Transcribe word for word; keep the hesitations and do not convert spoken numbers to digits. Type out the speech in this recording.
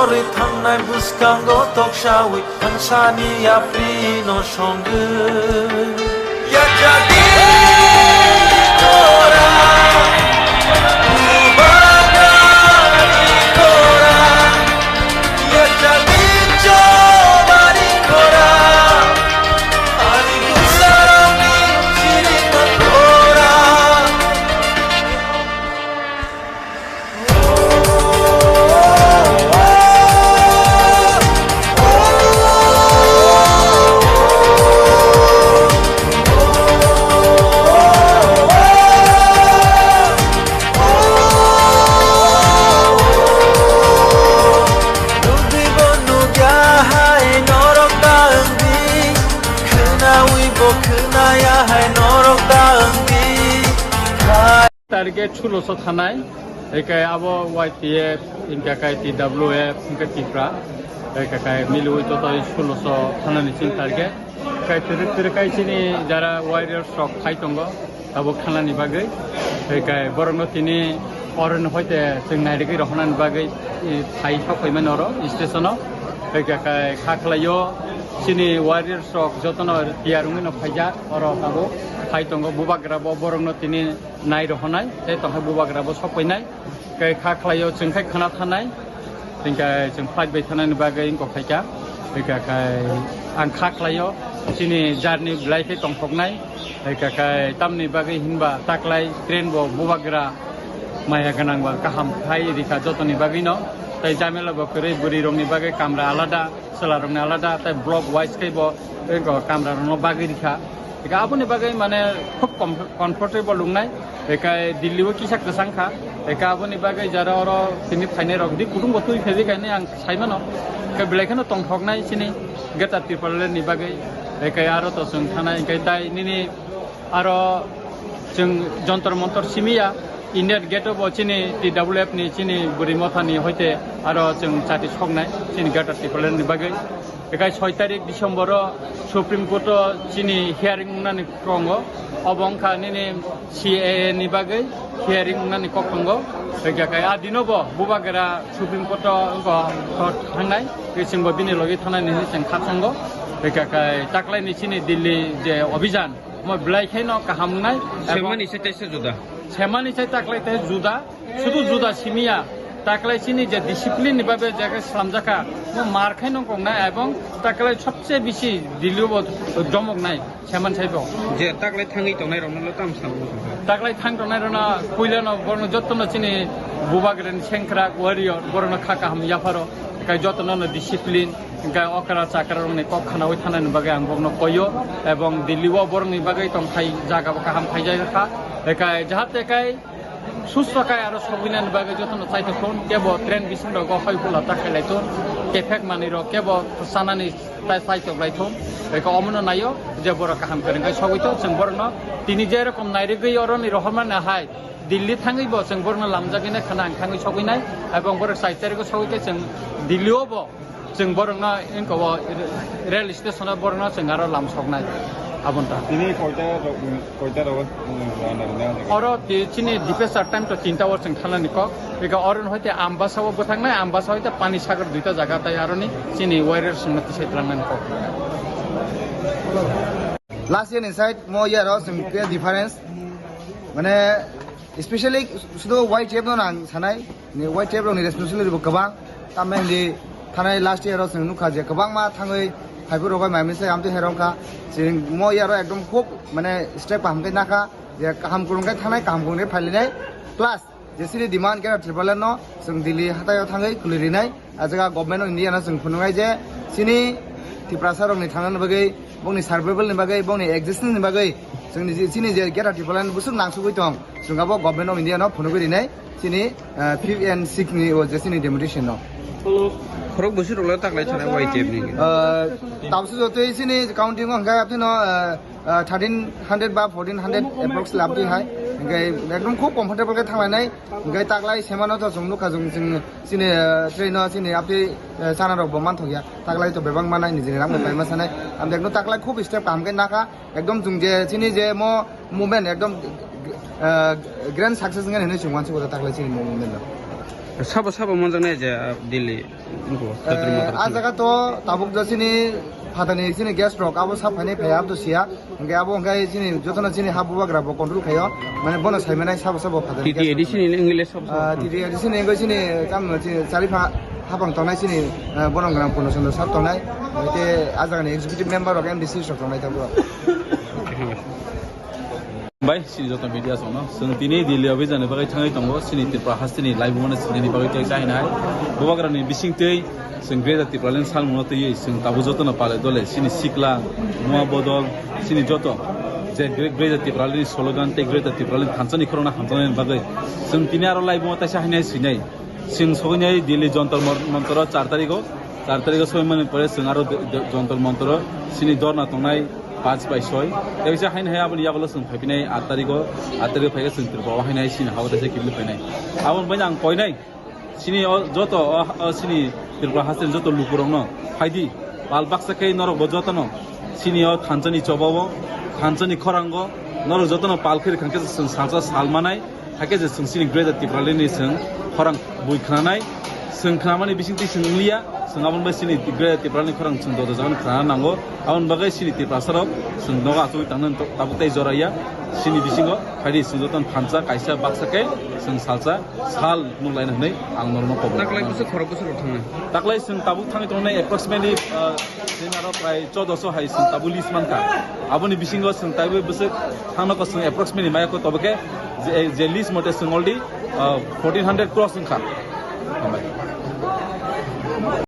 Ri thangnai bwskango toksawi thangsani yapri no songwi. Yachadi khorang, bubagari khorang, yachadi chobari khorang, ani bwsarokni chirima khorang. Nugwibo nugya hai norok da wngdi, khwnawibo khwnaya hai norok da wngdi. Target suloso thanai, ekai abo Y T F, hingka kai T W F, hingka Tipra, ekai kai milwi totoi suloso thanani chini target. Kai tiri tiri kai chini jara warriors rok phai tongo, abo thanani bagwi. Ekai borokno tini oron hoite chwng nairigwi rohonani bagwi, i, phai sok phaimani oro station o. Ekai kai kha khlaio chini warriors rok jotono tiyar wngwi no phaijak, oro tabuk phai tongo bubagra bo borokno tini nai rohonai, tei tongkha bubagra bo sok painai, tei kha khlaio chwng khai khwna thanai, tei chwng flight bai thanani bagwi wngkok khaikha, tei kha khai ang kha khlaio chini journey belai khe tongthoknai, tei kha khai tamni bagwi hinba taklai train bo bubagra maya gwnang ba kaham khai rikha jotoni bagwino, tei jamela bo kwrwi bwrwi rokni bagwi kamra alada, chwla rokni alada, tei block wise khai bo wngkok kamra rokno bagwi rikha. Eka aboni bagwi mane khub com-, comfortable wngnai. Eka Delhi o kisa kwchang kha. Eka aboni bagwi jara oro tini phainai rok di kutung bo twi phaiwi kainai ang sai mano. Eka belai kheno tongthoknai chini Greater Tipraland ni bagwi. Eka aro to chwng thanai, eka tai nini aro chwng Jantar Mantar simi ya. Indian Gate o bo chini T W F ni chini bwrwi motha ni hoite aro chwng chati soknai chini Greater Tipraland ni bagwi. Ekai soi tarik December o Supreme Court o chini hearing wngnani tongo. Obo wngkha nini C A A ni bagwi hearing wngnani kok tongo. Ekai a dino bo bubagra Supreme Court o wngkha thangnai. Chwng bo bini logi thangnai hinwi chwng kha tongo. Ekai taklai ni chini Delhi je obhijan, omo belai kheno kaham wngnai. Semani se tei se juda. Semani se taklai tei juda. Sudu juda simiya, taklai chini je discipline ni babe je khe slamjaka, mo mar khai nong kong na, ebong taklai sobse bisi Delhi o bo domok nai, seman sai bo. Je taklai thangwi tongnai rok no tam sam. Taklai thang tongnai rok no puila no borno jotto no chini bubagra ni sengkrak warrior, borok no kha kaham yapharo, kai jotto no no discipline, kai okra chakra rok ni kok khana wi thana ni bagwi ang borok no koyo, ebong Delhi o borok ni bagwi tong khai jaga bo kaham khai jai kha, kai jahate kai Susto kai aro sogwinani bagwi jotono chaithok thun, kebo train bising rogo hoi hula ta khailai thun, kephek manwi rok kebo sanani tai chaithok lai thun, eko omono naio je borok kaham kwrwng kai sogwi thun, chwng borokno tini je rokom nairigwi oroni rohormani hai Delhi thangwi bo chwng borokno lamjagwi nai khana ang thangwi sogwi nai, ebong borok chai tarigo sogwi khe chwng Delhi o bo Chwng borokno wngkha o rail station o borokno chwng aro lam soknai aboni ta. Tini koita rok, koita rogo, um, rana rwna. Oro ti-, chini Dipesar time to tinta o chwng thanani kok. Eka oro hoite Ambasa o bwthangnai, Ambasa hoite Pani Sagar duita jaga tai aroni chini warriors no tisai tlangnani kok. Last year ni side mo year o chwng khe difference. Mane, Especially sudu Y T F no ang sanai, ni Y T F rok ni responsibility bo kwbang, tamni hindi thanai last year o chwng nukha je kwbangma thangwi phaiphuru rok bai mai misa amtwi herong kha, chwng mo year o ekdom khub mane step kaham khe nakha, je kaham kwrwng khe thanai, kaham kwrwng khe phailinai, plus je chini demand khe Tripura no chwng Delhi hatai o thangwi kwlwi rinai. A jaga Government of India no chwng phunuknai je chini Tiprasa rokni thangna bagwi, bongni survival ni bagwi, bongni existence ni bagwi chwngni je, chini je Greater Tipraland bwswk nangsugwi tong, chwng abo Government of India no phunugwi rinai chini, ah, fifth and sixth ni o je chini demonstration no. Khorok bwswk rok le taklai thanai Y T F ni. Ah, tabsu jotoi chini counting o hwnkhe abtino, ah, ah, thirteen hundred ba fourteen hundred approx labdi hai. Hingke ekdom khub comfortable khe thanglainai. Hingke taklai semano to chwng nukha chwng, chwng chini, ah, train o chini aphi, ah, chana rok bo manthokya. Taklai to bebak manai nijini rang bai paima sanai. Amde ekdom taklai khub step kaham khe nakha. Ekdom chwng je chini je mo movement ekdom, ah, grand success wngya hinwi chwng wansi bo taklai chini mo movement no. Sabo sabo manjaknai je, ah, Delhi, wngkho, Chatri Motha, ah, jaga to tabuk ja chini phatani chini guest rok abo sa phainai phaiya abo to siya. Hwnkhe abo hwnkhe chini jotono chini ha bubagra bo control khaio. Mane bono saimanai sabo sabo phatani T T A D C ni English sabo sabo. Ah, T T A D C ni wngkhe chini kam chini chari pha hapang tongnai chini, ah, bono gram kono sondo sab tongnai. Hwnkhe ah jagani executive member rok M D C rok tongnai tabuk. Bai, sini joto media songno. Chwng tini Delhi o bijani bagwi thangwi tongo. Sini Tripura hasteni live mane sini bagwi tei chahina hai. Bubagrani bising tei chwng Greater Tipraland salmungno twiwi chwng tabuk jotono pale dole. Sini sikla, mua bodol, sini joto je Gre-, Greater Tipralandni slogan tei Greater Tipraland thansani khorokno hamjaknani bagwi chwng tini aro live o taisa hainai sinai. Chwng sogwinai Delhi Jantar Mon-, Mantar o char tarikh o. Char tarikh o sogwi mani pore chwng aro de-, de-, Jantar Mantar o sini dorna tongnai panch bai soi. Tei bisa haino hai aboni yagulo chwng phaipinai aat tarikh o, aat tarikh o phaikhe chwng Tripura o haino hai sini hao taisa kiphilwi phainai. Aboni baino ang koinai, sini o joto o, o sini Tripura hasteni joto lukurokno phaidi, pal baksa khe norokbo jotono sini o thansani chobao, thansani khorango norok jotono pal khe rwkha khe chwng salsa sal manai. Hakhe je chwng chini Greater Tipralandni chwng khorang bui khnanai, chwng khnamani bisingtwi chwng wngya, chwng aboni bai chini Greater Tipralandni khorang chwng dodo jagani khnana nango. Aboni bagwi chini Tiprasarok chwng nogo achugwi tangna tabuk tei jora ya. Chini bisingo phaidi chwng jotono thansa kaisa baksa khe chwng salsa sal nuk laina hwnwi ang norokno kobor. Taklai bwswk khorok bwswk rok thangnai? Taklai chwng tabuk thangwi tongnai approximately, ah, chini aro prai choudoso hai chwng tabuk list mankha. Aboni bisingo chwng tabuk bwswk thangno ko chwng approximately maya ko tobo khe je, je list mote chwng already, ah, fourteen hundred cross wngkha. Hambai.